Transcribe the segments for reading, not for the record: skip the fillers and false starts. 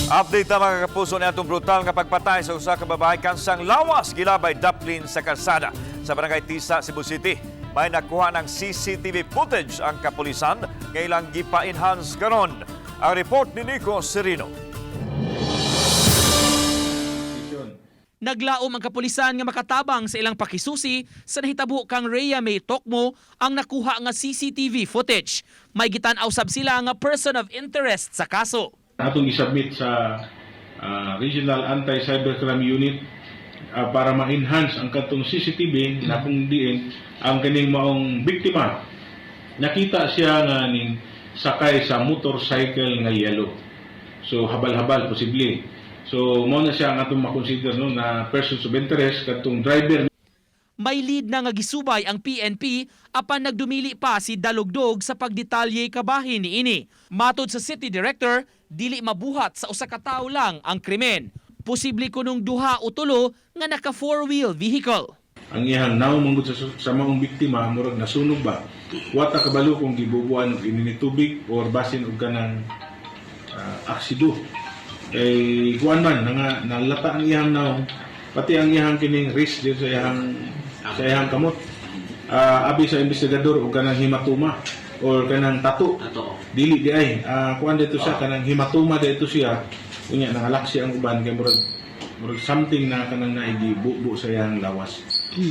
Update na, mga kapuso, ni atong brutal nga pagpatay sa usa ka babae kansang lawas gilabay daplin sa karsada sa Barangay Tisa, Cebu City. May nakuha ng CCTV footage ang kapulisan nga ilang gipa-enhance karon. Ang report ni Nico Serino. Naglaom ang kapulisan nga makatabang sa ilang pakisusi sa nahitabo kang Rhea May Tocmo ang nakuha nga CCTV footage. May gitan-aw sab sila nga person of interest sa kaso. Atong isubmit sa Regional Anti-Cybercrime Unit para ma-enhance ang katong CCTV na kung diin ang kaning maong biktima nakita siya nga ning sakay sa motorcycle nga yellow. So habal-habal posible. So mao na siya ang atong makonsider, no, na persons of interest katong driver. May lead na nga gisubay ang PNP apan nagdumili pa si Dalugdog sa pagdetalye kabahin niini. Matod sa city director, dili mabuhat sa usa ka tawo lang ang krimen. Posible kunong duha o tulo nga naka four-wheel vehicle. Ang iyang nawong manggod sa maong biktima murag nasunog ba. Wa ta kabalo kung gibubuan og ini ni tubig or basin og kanang aksido. Kay kuan man nga nalata ang iyang nawong, pati ang iyang kining wrist dito sa iyang kamot. Abi sa investigador og kanang hematoma or kanang tattoo. Dili di ay kuan dito siya, kanang hematoma dito siya. Unya nangalak siya ang uban kay murag something na kanang naigibubo sa iyang lawas.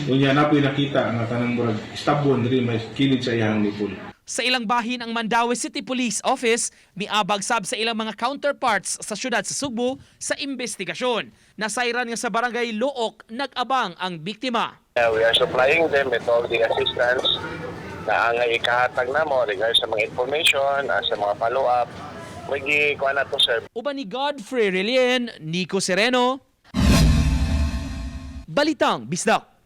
Unya napoy nakita nga kanang murag stab wound diri may kilid sa iyang nipple. Sa ilang bahin, ang Mandaue City Police Office miabag sab sa ilang mga counterparts sa syudad sa Sugbo sa investigasyon. Nasayran nga sa Barangay Looc nag-abang ang biktima. We are supplying them with all the assistance na ang ikahatag namo regards sa mga information, sa mga follow-up. Magi kuha na to, sir. Uban ni Godfrey Relien, Nico Sereno, Balitang Bisdak.